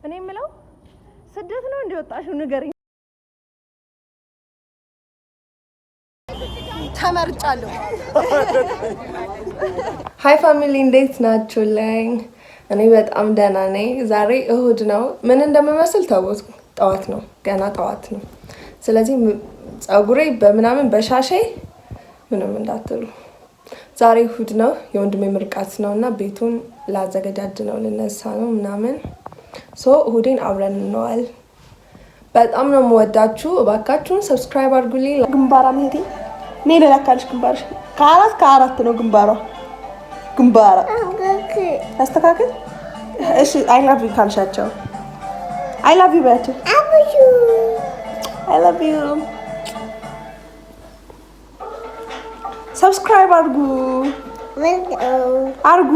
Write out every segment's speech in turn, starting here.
እኔ የምለው ስደት ነው እንዲወጣሽው ንገሪኝ። ተመርጫለሁ። Hi family፣ እንዴት ናችሁልኝ? እኔ በጣም ደህና ነኝ። ዛሬ እሁድ ነው። ምን እንደምመስል ተውት። ጠዋት ነው፣ ገና ጠዋት ነው። ስለዚህ ፀጉሬ በምናምን በሻሼ ምንም እንዳትሉ። ዛሬ እሁድ ነው፣ የወንድሜ ምርቃት ነው እና ቤቱን ላዘገጃጅ ነው፣ ልነሳ ነው ምናምን። So እሁዴን አብረን እንዋል። በጣም ነው የምወዳችሁ። እባካችሁን subscribe አድርጉልኝ። ግንባራ እህቴ እኔ ልለካልሽ። ግንባርሽ ከአራት ከአራት ነው። ግንባሯ ግንባራ አስተካክል። እሺ፣ I love you ካልሻቸው I love you በያቸው። I love you። Subscribe አድርጉ አድርጉ።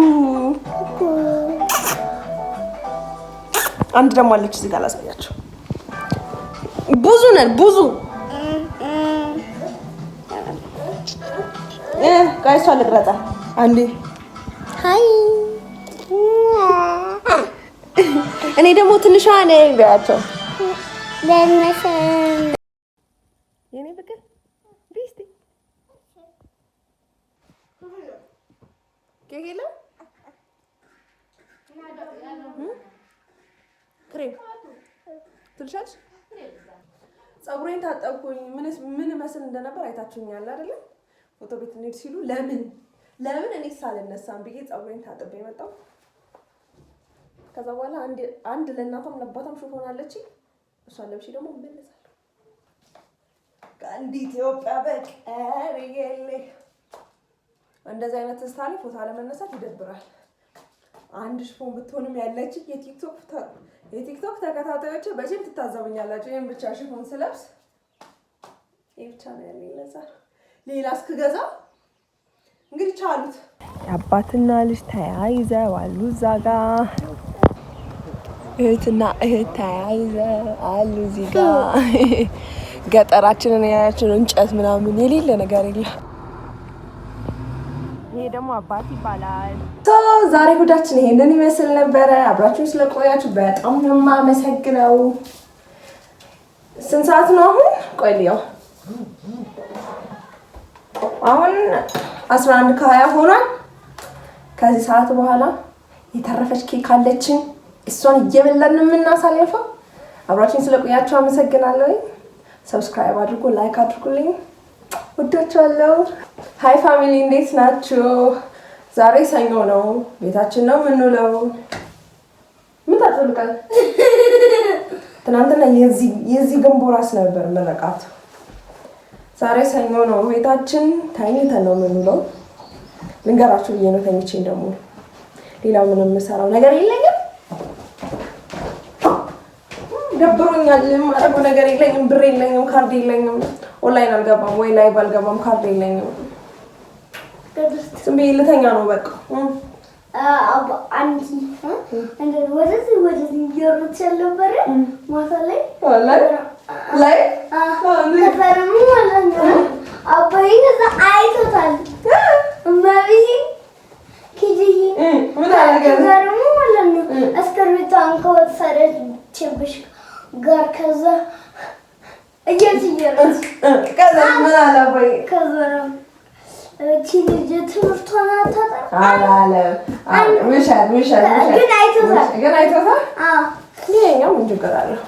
አንድ ደግሞ አለች እዚህ ጋር ላሳያቸው። ብዙ ነን ብዙ። ቆይ እሷ ልቅረጻ አንዴ። Hi። እኔ ደግሞ ትንሿ ነኝ በያቸው። የኔ ፍቅር ቢስቲ ኬክ የለም፣ ክሬም ትልሻለሽ። ፀጉሬን ታጠብኩኝ። ምን መስል እንደነበር አይታችሁኛል አይደለ? ፎቶ ቤት እንሂድ ሲሉ ለምን ለምን እኔ ሳልነሳም ብዬ ፀጉሬን ታጥቤ መጣሁ። ከዛ በኋላ አንድ ለእናቷም ለአባቷም ሹፎን አለች። እሷን ለብሼ ደግሞ እመለሳለሁ። ከአንድ ኢትዮጵያ በቀር የለ። እንደዚህ አይነት ትዝታ ላይ ፎቶ አለመነሳት ይደብራል። አንድ ሽፎን ብትሆንም ያለች የቲክቶክ ተከታታዮች በቼም ትታዘቡኛላችሁ። ይህን ብቻ ሽፎን ስለብስ ይህ ብቻ ነው ያለኝ። ለዛ ሌላ እስክገዛ እንግዲህ ቻሉት። አባትና ልጅ ተያይዘው አሉ እዛ ጋ፣ እህትና እህት ተያይዘው አሉ እዚህ ጋ። ገጠራችንን ያያችን እንጨት ምናምን የሌለ ነገር የለም። ይሄ ደግሞ አባት ይባላል። ዛሬ እሁዳችን ይሄንን ይመስል ነበረ። አብራችሁን ስለቆያችሁ በጣም ነው የማመሰግነው። ስንት ሰዓት ነው አሁን? ቆይ ልየው። አሁን 11:20 ሆኗል። ከዚህ ሰዓት በኋላ የተረፈች ኬክ አለችን። እሷን እየበላን ነው የምናሳልፈው። አብራችሁን ስለቆያችሁ አመሰግናለሁ። Subscribe አድርጉ፣ like አድርጉልኝ። ወዳችኋለሁ። Hi family፣ እንዴት ናችሁ? ዛሬ ሰኞ ነው። ቤታችን ነው የምንውለው። ምን ታጥልቃል? ትናንትና የዚህ ገንቦ ራስ ነበር ምርቃቱ። ዛሬ ሰኞ ነው። ቤታችን ተኝተን ነው የምንውለው። ልንገራችሁ ብዬ ነው ተኝቼ እንደምውል። ሌላው ምንም የምሰራው ነገር የለኝም። ደብሮኛል። የማደርገው ነገር የለኝም። ብር የለኝም። ካርድ የለኝም። ኦንላይን አልገባም ወይ live አልገባም። ካርድ የለኝም። ዝም ብዬ ልተኛ ነው በቃ። ወደዚህ ወደዚህ እየሮጥሽ አልነበረ ማታ ላይ? ላይ ከዛ ደግሞ ማለት ነው አባዬ ከዛ አይቶታል። እመቤቴ ኪድዬ ምን አደረገ? ከዛ ደግሞ ማለት ነው እስክርቢቷን ከወሰደችብሽ ጋር ከዛ እየት እየሮጥሽ ከዛ ምን አለ አባዬ? ከዛ ነው እቺ ልጅ ትምህርቷን አታጠናም አላለም። ውሸት ውሸት ውሸት። ግን አይቶታል። ግን አይቶታል። አዎ። ይሄኛው ምን ችግር አለው?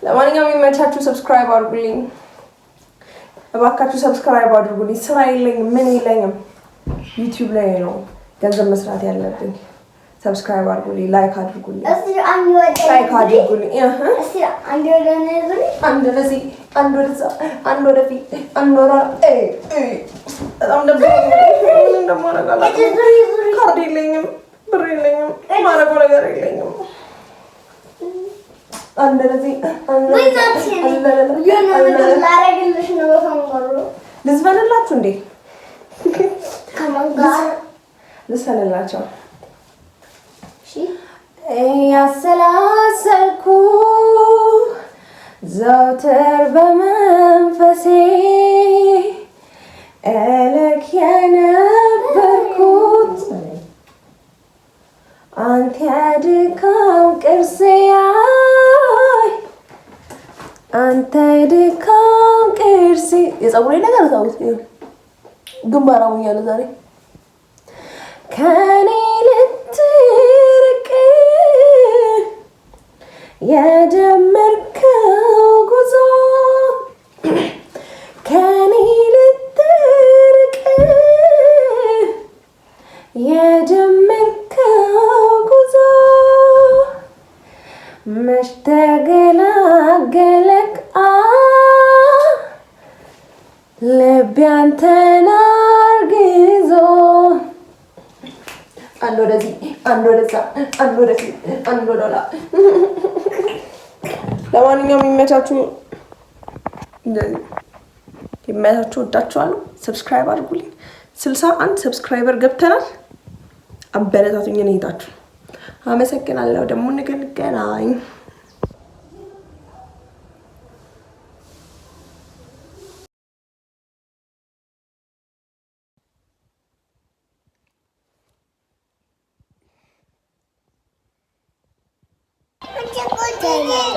ለማንኛውም የሚመቻችሁ subscribe አድርጉልኝ እባካችሁ፣ subscribe አድርጉልኝ። ስራ የለኝም ምን የለኝም። ዩቲዩብ ላይ ነው ገንዘብ መስራት ያለብኝ። Subscribe አድርጉልኝ፣ like አድርጉልኝ፣ እስቲ አንድ ወደ like አድርጉልኝ። እህ እስቲ አንድ ወደ እኔ ዙሪ። አንድ ወደዚህ፣ አንድ ወደዛ፣ አንድ ወደፊት፣ አንድ ወደ እ እ በጣም ደብሮኛል። ምን እንደማደርግ አላውቅም። ዙሪ ዙሪ። ካርድ የለኝም፣ ብር የለኝም፣ ማደርገው ነገር የለኝም። አንድ ወደዚህ፣ አንድ ወይ ወደዛ፣ ናት አንድ ወደዛ፣ የሆነ አንድ ነገር ወደዛ። ላደርግልሽ ነው በከንፈሩ። ልዝፈንላችሁ እንዴ? ከማን ጋር? ልዝፈንላቸው። እሺ። እያሰላሰልኩ ዘውትር በመንፈሴ እልክ የነበርኩት አንተ የድካም ቅርሴ። አንተ ድካም ቅርሲ። የፀጉሬ ነገር ታውት ግንባር አሞኛል ዛሬ። ከኔ ልትርቅ የጀመርከው ጉዞ፣ ከኔ ልትርቅ የጀመርከው ጉዞ መች ተገላገለክ? ልቤ አንተን አርግዞ። አንድ ወደዚህ፣ አንድ ወደዛ፣ አንድ ወደፊት፣ አንድ ወደኋላ። ለማንኛውም የሚመቻችሁ ይመቻችሁ። ወዳችኋለሁ። Subscribe አድርጉልኝ። 61 subscriber ገብተናል። አበረታቱኝ። እህታችሁ አመሰግናለሁ። ደግሞ ነገ እንገናኝ።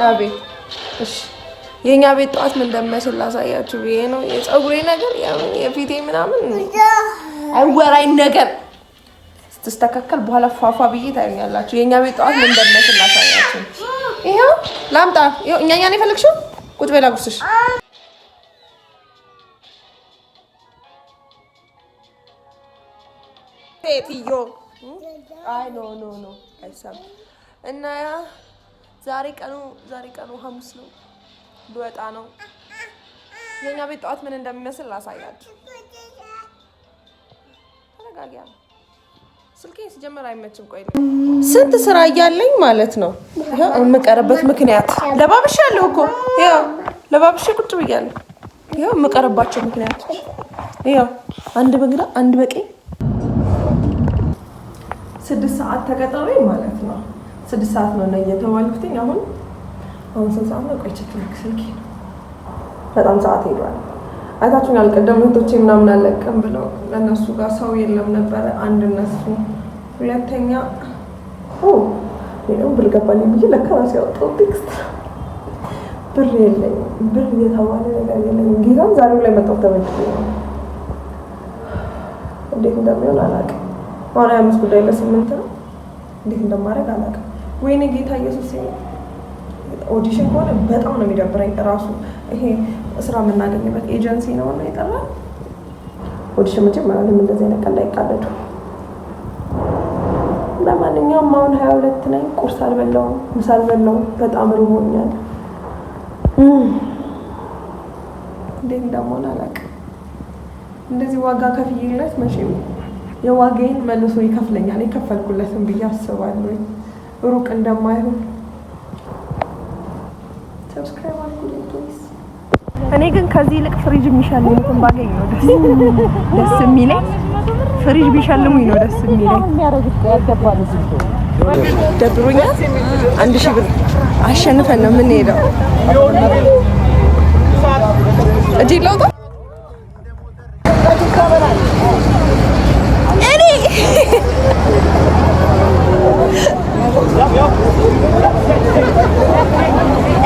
አቤት። እሺ፣ የእኛ ቤት ጠዋት ምን እንደሚመስል ላሳያችሁ ብዬ ነው። የፀጉሬ ነገር የፊቴ ምናምን አይወራኝ ነገር ስትስተካከል በኋላ ፏፏ ብዬ ታዩኛላችሁ። የእኛ ቤት ጠዋት ምን እንደሚመስል ላሳያችሁ። ይኸው ላምጣ። ይኸው እኛኛ ነው የፈለግሽው? ቁጭ በይ ላጉርስሽ። ሴትዮ አይ no, no, no አይሳም። እና ዛሬ ቀኑ ሐሙስ ነው። ልወጣ ነው። የኛ ቤት ጠዋት ምን እንደሚመስል ላሳያችሁ። ተረጋጊያ። ስልኬ ሲጀመር አይመችም። ቆይ ስንት ስራ እያለኝ ማለት ነው የምቀርበት ምክንያት ለባብሻ ያለው እኮ ያው ለባብሼ ቁጭ ብያለሁ። ይኸው የምቀርባቸው ምክንያቶች ይኸው አንድ በግራ አንድ በቀኝ። 6 ሰዓት ተቀጠሬ ማለት ነው። 6 ሰዓት ነው እና እየተባልኩትኝ አሁን ስንት ሰዓት ነው? ቆይ check ላድርግ ስልኬ ነው። በጣም ሰዓት ሄዷል። አይታችሁኛል። ቅድም እህቶቼ ምናምን አለቅም ብለው ለእነሱ ጋር ሰው የለም ነበረ። አንድ እነሱ፣ ሁለተኛ ደግሞ ብር ገባልኝ ብዬ ለካ ራሴ ያወጣው text ነው። ብር የለኝም፣ ብር የተባለ ነገር የለኝም። ጌታም ዛሬው ላይ መጣሁ ተበድሬ ነው። እንዴት እንደሚሆን አላውቅም። አሁን 7:35 ነው። እንዴት እንደማደርግ አላውቅም። ወይኔ ጌታ ኢየሱስ፣ audition ከሆነ በጣም ነው የሚደብረኝ። እራሱ ይሄ ስራ የምናገኝበት ኤጀንሲ ነው እና የጠራን audition መቼም አይሆንም። እንደዚህ አይነት ቀልድ አይቃለዱ። ለማንኛውም አሁን 22 ነኝ። ቁርስ አልበላሁም፣ ምሳ አልበላሁም። በጣም ርቦኛል። እንዴት እንደምሆን አላውቅም። እንደዚህ ዋጋ ከፍዬለት መቼም የዋጋዬን መልሶ ይከፍለኛል የከፈልኩለትን ብዬ አስባለሁ። ሩቅ እንደማይሆን subscribe አድርጉልኝ please። እኔ ግን ከዚህ ይልቅ ፍሪጅ የሚሸልሙትን ባገኝ ነው ደስ ደስ የሚለኝ። ፍሪጅ ቢሸልሙኝ ነው ደስ የሚለኝ። ደብሮኛል። 1,000 ብር አሸንፈን ነው የምንሄደው። እጄ ለውጣ እኔ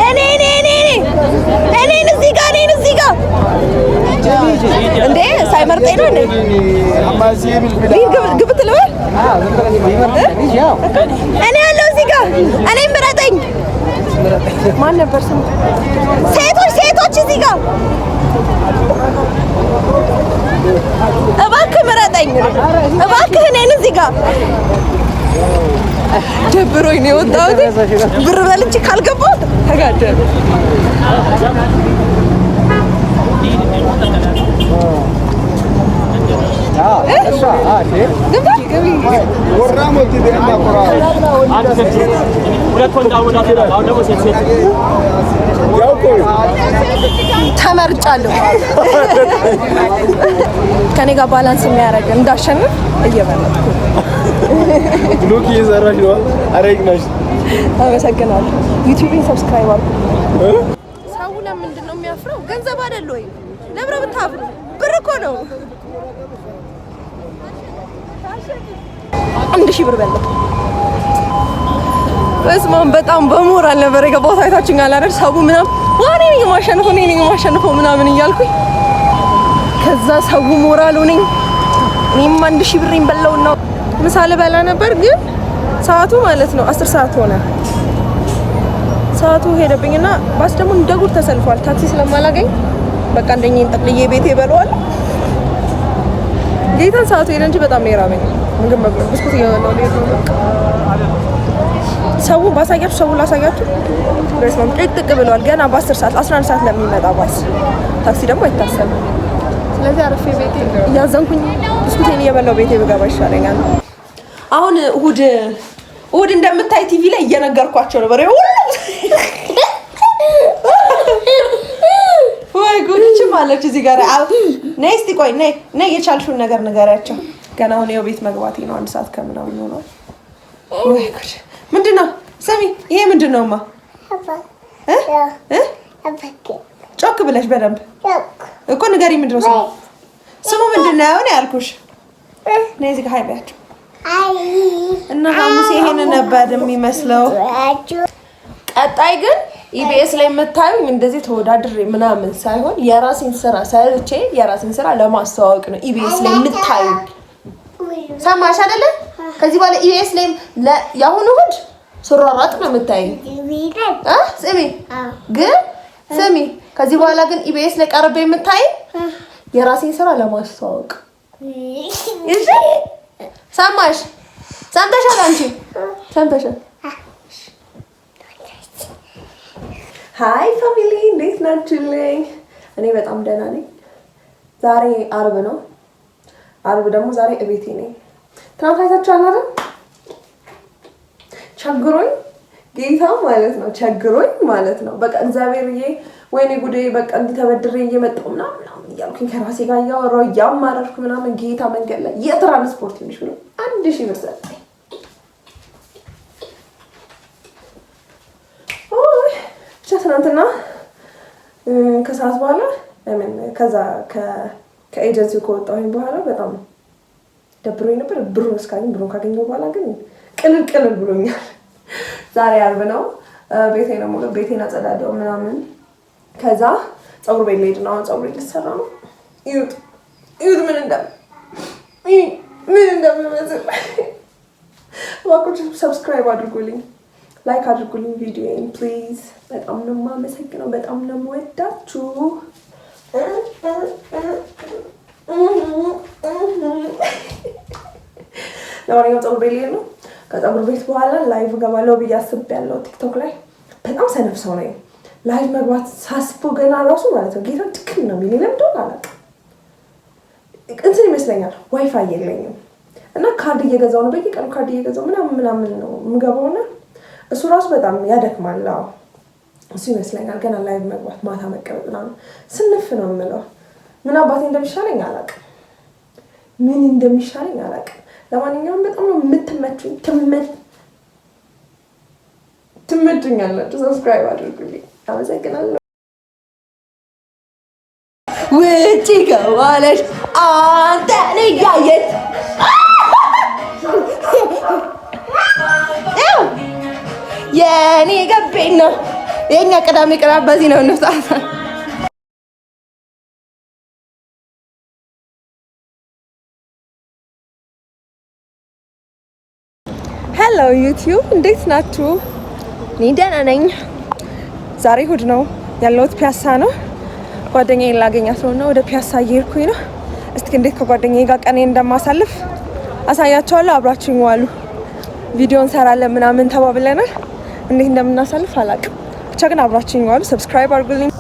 እኔ እኔ እኔ እኔ እኔን እዚህ ጋር፣ እኔን እዚህ ጋር። እንዴ ሳይመርጠኝ ነው እንዴ? ግብት ልበል? እኔ ያለው እዚህ ጋር እኔ ምረጠኝ። ማን ነበር ስሙ? ሴቶች፣ ሴቶች እዚህ ጋር እባክህ ምረጠኝ፣ እባክህ እኔን እዚህ ጋር። ደብሮኝ ነው የወጣሁት። ብር በልቼ ካልገባሁ ተጋደሉ። ተመርጫለሁ። ከኔ ጋር balance የሚያደርግ እንዳሸንፍ እየመረጥኩ። Look እየሰራሽ ነው። አረግ ነሽ። አመሰግናለሁ። YouTubeን subscribe አድርጉ። ሰው ለምንድን ነው የሚያፍረው? ገንዘብ አይደል ወይ? ለምን ብታፍሩ? ብር እኮ ነው። 1,000 ብር በላሁ። በስመ አብ በጣም በሞራል ነበር የገባሁት። አይታችሁኛል አይደል? ሰው ምናምን እኔ ነኝ የማሸንፈው፣ እኔ ነኝ የማሸንፈው ምናምን እያልኩኝ ከዛ ሰው ሞራል ሆነኝ። እኔም 1000 ብሬን በላውና ምሳ ልበላ ነበር፣ ግን ሰዓቱ ማለት ነው 10 ሰዓት ሆነ። ሰዓቱ ሄደብኝና ባስ ደግሞ እንደ ጉድ ተሰልፏል። ታክሲ ስለማላገኝ በቃ እንደኝን ጠቅልዬ ቤቴ እበለዋለሁ። ጌታን ሰዓቱ ሄደ እንጂ በጣም ነው የራበኝ። ምግብ መብላት ብስኩት እየበላሁ ልሄድ ነው። በቃ ሰው ባሳያችሁ፣ ሰው ላሳያችሁ። በስመ አብ ጥቅጥቅ ብለዋል። ገና በ10 ሰዓት 11 ሰዓት ለሚመጣ ባስ ታክሲ ደግሞ አይታሰብም። ስለዚህ አርፌ ቤቴ እያዘንኩኝ ብስኩቴን እየበላሁ ቤቴ ብገባ ይሻለኛል። አሁን እሑድ እሑድ እንደምታይ ቲቪ ላይ እየነገርኳቸው ነበር። ሁሉም ወይ ጉድችም አለች እዚህ ጋር። ነይ እስቲ ቆይ ነይ ነይ፣ የቻልሽውን ነገር ንገሪያቸው። ገና አሁን ይኸው ቤት መግባቴ ነው። 1 ሰዓት ከምናምን ሆኗል። ወይ ጉድ! ምንድን ነው ስሚ፣ ይሄ ምንድን ነው? ማ ጮክ ብለሽ በደንብ እኮ ንገሪ። ምንድን ነው ስሙ? ስሙ ምንድን ነው ነው ያልኩሽ። ነይ እዚህ ጋር hi በያቸው። እና ሐሙስ ይሄን ነበር የሚመስለው። ቀጣይ ግን ኢቢኤስ ላይ የምታዩኝ እንደዚህ ተወዳድሬ ምናምን ሳይሆን የራሴን ስራ ሰርቼ የራሴን ስራ ለማስተዋወቅ ነው ኢቢኤስ ላይ የምታዩኝ። ሰማሽ አይደለ? ከዚህ በኋላ ኢቢኤስ ላይ የአሁኑ እሑድ ስሯሯጥ ነው የምታዩኝ። ስሚ ግን ስሚ፣ ከዚህ በኋላ ግን ኢቢኤስ ላይ ቀርቤ የምታይኝ የራሴን ስራ ለማስተዋወቅ። እሺ ሰማሽ? ሰምተሻል? አንቺ ሰምተሻል? Hi family እንዴት ናችሁልኝ? እኔ በጣም ደህና ነኝ። ዛሬ አርብ ነው። አርብ ደግሞ ዛሬ እቤቴ ነኝ። ትናንት አይታችኋል አይደል? ቸግሮኝ ጌታ ማለት ነው ቸግሮኝ ማለት ነው። በቃ እግዚአብሔርዬ ወይኔ ጉዴ በቃ እንዲህ ተበድሬ እየመጣሁ ምናምን ምናምን እያልኩኝ ከራሴ ጋር እያወራሁ እያማረርኩ ምናምን ጌታ መንገድ ላይ የትራንስፖርት ትንሽ ብሎ 1000 ብር ሰጠኝ። ብቻ ትናንትና ከሰዓት በኋላ ከዛ ከኤጀንሲው ከወጣሁኝ በኋላ በጣም ደብሮኝ ነበር። ብሩን እስካገኝ ብሩን ካገኘሁ በኋላ ግን ቅልል ቅልል ብሎኛል። ዛሬ አርብ ነው። ቤቴ ነው ሙሉ ቤቴን አጸዳደው ምናምን። ከዛ ፀጉር ቤት ልሄድ ነው። አሁን ፀጉሬ ልሰራ ነው። እዩት እዩት ምን እንደምመስል። እባካችሁ subscribe አድርጉልኝ፣ like አድርጉልኝ ቪዲዮዬን please። በጣም ነው የማመሰግነው። በጣም ነው የምወዳችሁ። ለማንኛውም ፀጉር ቤት ልሄድ ነው። ከፀጉር ቤት በኋላ live እገባለሁ ብዬ አስቤያለሁ። ቲክቶክ ላይ በጣም ሰነፍ ሰው ነኝ። live መግባት ሳስበው ገና ራሱ ማለት ነው ጌታ ትክክል ነው የሚለኝ ለምን እንደሆነ አላውቅም። እንትን ይመስለኛል ዋይፋይ የለኝም እና ካርድ እየገዛው ነው በየቀኑ ካርድ እየገዛው ምናምን ምናምን ነው የምገባው እና እሱ ራሱ በጣም ያደክማል። አዎ እሱ ይመስለኛል ገና live መግባት ማታ መቀመጥ ምናምን ስንፍ ነው የምለው። ምን አባቴ እንደሚሻለኝ አላውቅም። ምን እንደሚሻለኝ አላውቅም። ለማንኛውም በጣም ነው የምትመቹኝ። ትመቹኛላችሁ። Subscribe አድርጉልኝ። አመሰግናለሁ። ውጪ ከዋለሽ አንተን እያየች የኔ ገቤና ነው የኛ ቅዳሜ ቅዳሜ በዚህ ነው እንፍጣት። Hello YouTube እንዴት ናችሁ? እኔ ደህና ነኝ። ዛሬ እሑድ ነው ያለሁት ፒያሳ ነው። ጓደኛዬን ላገኛት ነው እና ወደ ፒያሳ እየሄድኩኝ ነው። እስኪ እንዴት ከጓደኛዬ ጋር ቀኔን እንደማሳልፍ አሳያቸዋለሁ። አብራችሁኝ ዋሉ። ቪዲዮ እንሰራለን ምናምን ተባብለናል። እንዴት እንደምናሳልፍ አላውቅም። ብቻ ግን አብራችሁኝ ዋሉ። Subscribe አድርጉልኝ።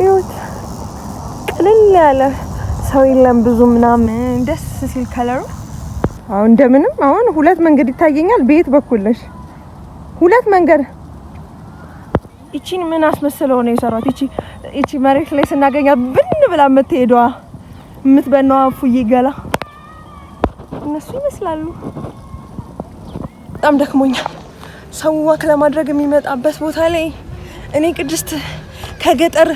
እዩት፣ ቅልል ያለ ሰው የለም ብዙ ምናምን፣ ደስ ሲል ከለሩ። አሁን እንደምንም አሁን ሁለት መንገድ ይታየኛል። በየት በኩል ነሽ? ሁለት መንገድ። ይቺን ምን አስመስለው ነው የሰሯት? ይቺ መሬት ላይ ስናገኛት ብን ብላ የምትሄደዋ የምትበናዋ ፉዬ ገላ እነሱ ይመስላሉ። በጣም ደክሞኛል። ሰው walk ለማድረግ የሚመጣበት ቦታ ላይ እኔ ቅድስት ከገጠር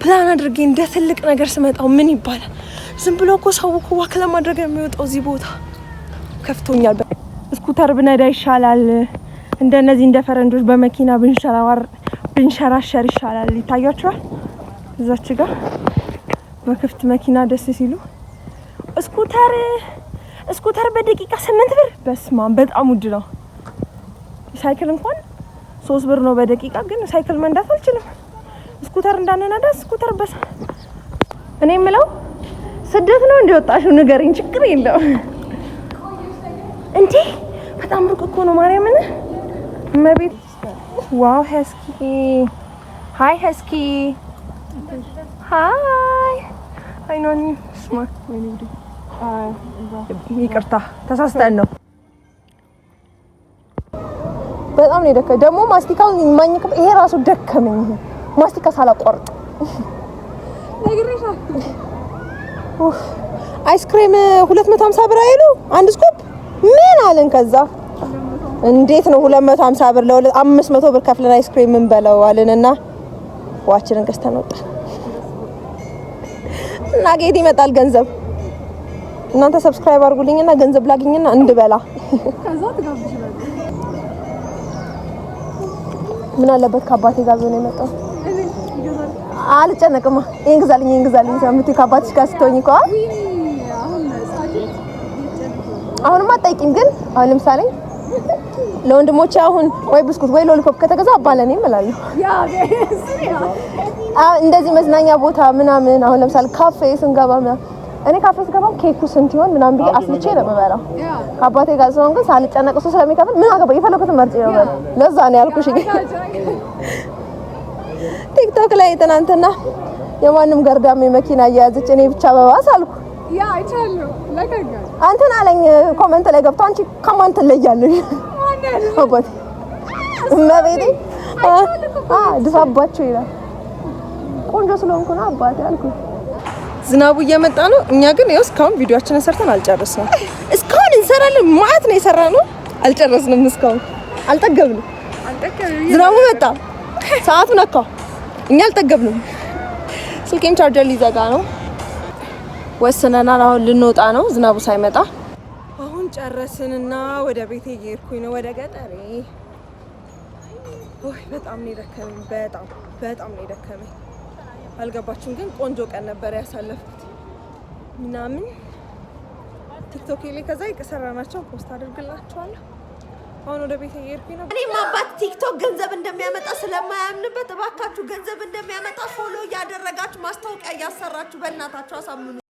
ፕላን አድርጌ እንደ ትልቅ ነገር ስመጣው ምን ይባላል? ዝም ብሎ እኮ ሰው እኮ walk ለማድረግ የሚወጣው እዚህ ቦታ ከፍቶኛል። Scooter ብነዳ ይሻላል። እንደነዚህ እንደ ፈረንጆች በመኪና ብንሸራሸር ይሻላል። ይታያችኋል እዛች ጋር በክፍት መኪና ደስ ሲሉ። Scooter በደቂቃ 8 ብር። በስማም በጣም ውድ ነው። ሳይክል እንኳን 3 ብር ነው በደቂቃ፣ ግን ሳይክል መንዳት አልችልም። Scooter እንዳንነዳ scooter በስ እኔ የምለው ስደት ነው እንዲወጣሽው ንገረኝ፣ ችግር የለውም። እንዴ በጣም ሩቅ እኮ ነው። ማርያምን እመቤት። Wow husky፣ hi husky፣ hi። አይኗን ስማ፣ ይቅርታ ተሳስተን ነው። በጣም ነው የደከመኝ። ደግሞ ማስቲካውን የማኝክ ይሄ ራሱ ደከመኝ። ይሄ ማስቲካ ሳላቋርጥ ice cream 250 ብር አይሉ አንድ scoop ምን አለን? ከዛ እንዴት ነው 250 ብር ለሁለት 500 ብር ከፍለን ice cream ምን በለው አለንና ዋችንን ገዝተን ወጣን። እና ጌት ይመጣል ገንዘብ። እናንተ subscribe አድርጉልኝና ገንዘብ ላግኝና እንድበላ። ምን አለበት ከአባቴ ጋር ቢሆን የመጣው? አልጨነቅማ። ይሄን ግዛልኝ ይሄን ግዛልኝ የምትይው ከአባትሽ ጋር ስትሆኝ እኮ አሁንማ አትጠይቂም። ግን አሁን ለምሳሌ ለወንድሞቼ አሁን ወይ ብስኩት ወይ lollipop ከተገዛ አባ ለእኔም እላለሁ። እንደዚህ መዝናኛ ቦታ ምናምን አሁን ለምሳሌ ካፌ ስንገባ ምናምን እኔ ካፌ ስገባ ኬኩ ስንት ይሆን ምናምን ብዬ አስልቼ ነው የምበላው። ከአባቴ ጋር ሲሆን ግን ሳልጨነቅ እሱ ስለሚከፍል ምን አገባኝ የፈለኩትን መርጬ ነው የምበላው። ለዛ ነው ያልኩሽ። ቲክቶክ ላይ ትናንትና የማንም ገርዳሜ መኪና እየያዘች እኔ ብቻ በባስ አልኩ። አንተን አለኝ comment ላይ ገብቶ አንቺ ከማን ትለያለሽ? አባቴ እመቤቴ ድፋባቸው ይላል። ቆንጆ ስለሆንኩ ነው አባቴ አልኩ። ዝናቡ እየመጣ ነው። እኛ ግን ይኸው እስካሁን ቪዲዮአችንን ሰርተን አልጨረስንም። እስካሁን እንሰራለን ማለት ነው የሰራነው አልጨረስንም። እስካሁን አልጠገብንም። ዝናቡ መጣ፣ ሰዓቱ ነካ፣ እኛ አልጠገብንም። ስልኬም ቻርጀር ሊዘጋ ነው። ወስነናል። አሁን ልንወጣ ነው ዝናቡ ሳይመጣ። አሁን ጨረስንና ወደ ቤቴ እየሄድኩኝ ነው፣ ወደ ገጠሬ። ወይ በጣም ነው የደከመኝ። በጣም በጣም ነው የደከመኝ። አልገባችሁም? ግን ቆንጆ ቀን ነበር ያሳለፍኩት ምናምን። ቲክቶክ ላይ ከዛ የሰራናቸው post አድርግላችኋለሁ። አሁን ወደ ቤት እየሄድኩኝ ነው። እኔም አባት ቲክቶክ ገንዘብ እንደሚያመጣ ስለማያምንበት እባካችሁ ገንዘብ እንደሚያመጣ follow እያደረጋችሁ ማስታወቂያ እያሰራችሁ በእናታችሁ አሳምኑ።